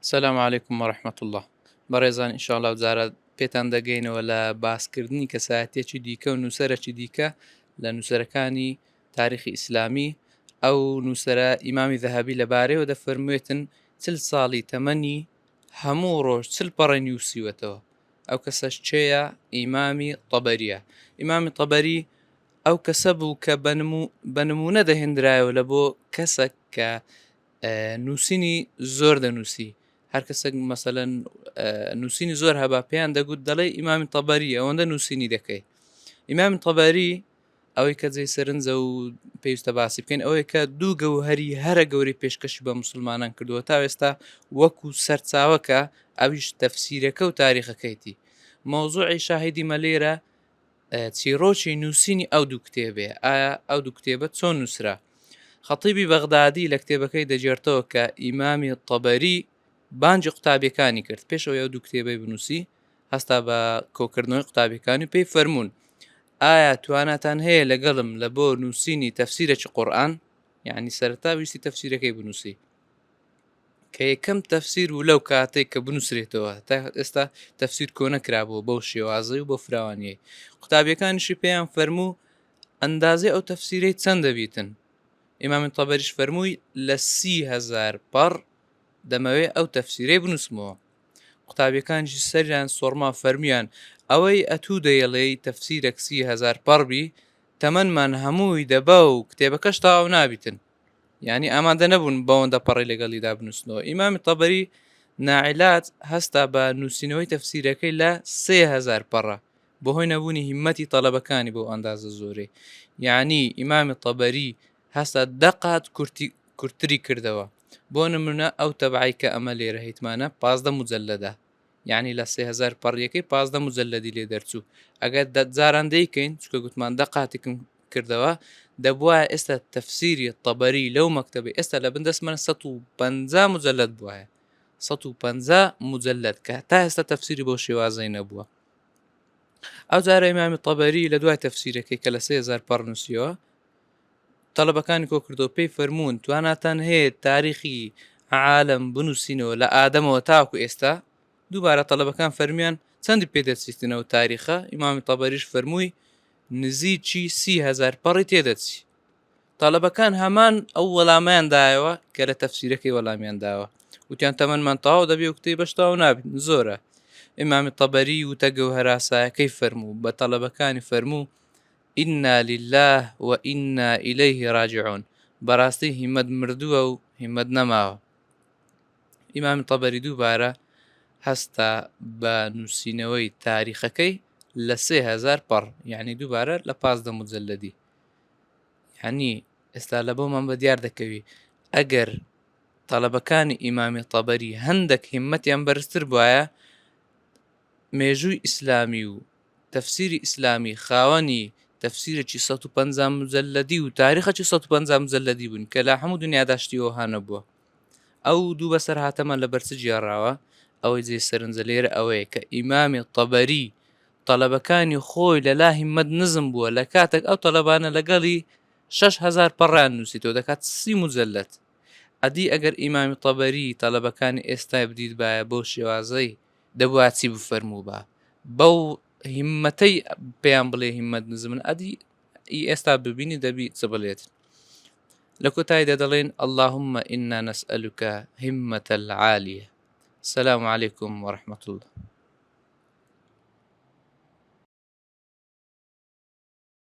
سلام علیکم و رحمة اللە بەڕێزان ان شاء اللە ئەوجارە پێتان دەگەینەوە لە باسکردنی کەسایەتیەکی دیکە و نووسەرەکی دیکە لە نووسەرەکانی تاریخی ئیسلامی ئەو نووسەرە ئیمامی ذەهەبی لەبارەیەوە دەفەرموێتن چل ساڵی تەمەنی هەموو ڕۆژ چل پەڕەی نووسیوەتەوە ئەو کەسەش کێیە ئیمامی طەبەریە ئیمامی طەبەری ئەو کەسە بوو کە بە نمونە دەهێنرایەوە لە بۆ کەسەک کە نووسینی زۆر دەنووسی هەر کەسێک مەسەلەن نووسینی زۆر هەبا پێیان دەگوت دەڵێ ئیمامی تەبەری ئەوەندە نووسینی دەکەی ئیمامی تەبەری ئەوەی کە جێی سەرنجە و پێویستە باسی بکەین ئەوەی کە دوو گەوهری هەرە گەورەی پێشکەشی بە مسلمانان کردووە تا ئێستا وەکو سەرچاوەکە ئەویش تەفسیرەکە و تاریخەکەیتی مەوزوعی شاهیدی مەلێرە چیڕۆکی نووسینی ئەو دوو کتێبەیە، ئایا ئەو دوو کتێبە چۆن نووسرا؟ خەتیبی بەغدادی لە کتێبەکەی دەگێڕتەوە کە ئیمامی تەبەری بانگی قوتابیەکانی کرد پێش ئەوەی ئەو دوو کتێبەی بنووسی هەستا بە کۆکردنەوەی قوتابیەکانی و پێی فەرموون ئایا تواناتان هەیە لەگەڵم لە بۆ نووسینی تەفسیرێکی قورئان یعنی سەرەتا ویستی تەفسیرەکەی بنووسی کە یەکەم تەفسیر بوو لەو کاتێک کە بنووسرێتەوە تا ئێستا تەفسیر کۆ نەکرابووە بەو شێوازەی و بۆ فراوانیەی قوتابیەکانیشی پێیان فەرموو ئەندازەی ئەو تەفسیرەی چەند دەبیتن ئیمامی تەبەریش فەرمووی لە 30هزار پەڕ دەمەوێ ئەو تەفسیرەی بنووسمەوە قوتابیەکانیشی سەریان سۆڕما فەرمیان ئەوەی ئەتوو دەیڵێی تەفسیرەک 30هزار پەڕ بی تەمەنمان هەمووی دەبا و کتێبەکەش تەواو نابیتن یانی ئامادە نەبوون بەوەندە پەڕی لەگەڵیدا بنووسنەوە ئیمامی تەبەری ناعیلاج هەستا بە نووسینەوەی تەفسیرەکەی لە 3000 پەڕە بەهۆی نەبوونی هیمەتی تەلەبەکانی بۆ ئەندازە زۆرەی یعنی ئیمامی تەبەری هەستا دەقات کورتی کورتری کردەوە بۆ نمونە ئەو تەبعی کە ئەمە لێرە هیتمانە پازدە مجلدە یعنی لە 3000 پەڕیەکەی پازدە مجلدی لێ دەرچوو ئەگەر جاران دەیکەین چکە گوتمان دە قاتێکم کردەوە دەبوایە ئێستا تەفسیری تەبەری لەو مەکتەبەی ئێستا لە بن دەستمان 150 مجلد بوایە 150 مجلد کە تا ئێستا تەفسیری بەو شێوازەی نەبووە ئەو جارە ئیمامی تەبەری لە دوای تەفسیرەکەی کە لە 3000 پەڕ نووسیەوە تەلەبەکانی کۆ کردەوە پێی فەرموون تواناتان هەیە تاریخی عالم بنووسینەوە لە ئادەمەوە تاکو ئێستا دووبارە تەلەبەکان فەرمیان چەندی پێ دەچیتنەوە تاریخە ئیمامی تەبەریش فەرمووی نزیکی 30هزار پەڕی تێدەچی تەلەبەکان هەمان ئەو وەڵامیان دایەوە کە لە تەفسیرەکەی وەڵامیان داوە وتیان تەمەنمان تەواو دەبێ و کتێبەش تەواو نابین زۆرە ئیمامی تەبەری وتە گەوهەراسایەکەی فەرموو بە تەلەبەکانی فەرموو انا للە و انا الیه راجعون بەڕاستی هیمەت مردووە و هیمەت نەماوە ئیمامی تەبەری دووبارە هەستا بە نووسینەوەی تاریخەکەی لە 3000 پەڕ یعنی دووبارە لە پازدە مجلدی یعنی ئێستا لە بۆمان بە دیار دەکەوی ئەگەر تەلەبەکانی ئیمامی تەبەری هەندێک هیمەتیان بەرزتر بواە مێژووی ئیسلامی و تەفسیری ئیسلامی خاوەنی تەفسیرێکی 150 مجلدی و تاریخێکی 150 مجلدی بوون کە لە هەموو دنیادا شتی وەها نەبووە ئەو دوو بەسەرهاتەمان لەبەر چ گێڕاوە ئەوەی جێی سەرنجە لێرە ئەوەیە کە ئیمامی تەبەری تەلەبەکانی خۆی لەلا هیمەت نزم بووە لە کاتێک ئەو تەلەبانە لەگەڵی 6000 پەڕیان نووسیتەوە دەکات سی مجلد ئەدی ئەگەر ئیمامی تەبەری تەلەبەکانی ئێستای بدیتبایە بەو شێوازەی دەبوا چی بفەرمووبا بەو هیمەتەی پێیان بڵێ هیمەت نزمن ئەدی ئی ئێستا ببینی دەبی چ بڵێت لە کۆتاییدا دەڵێن اللهم إنا نسألك همة العالية السلام عليكم ورحمة الله.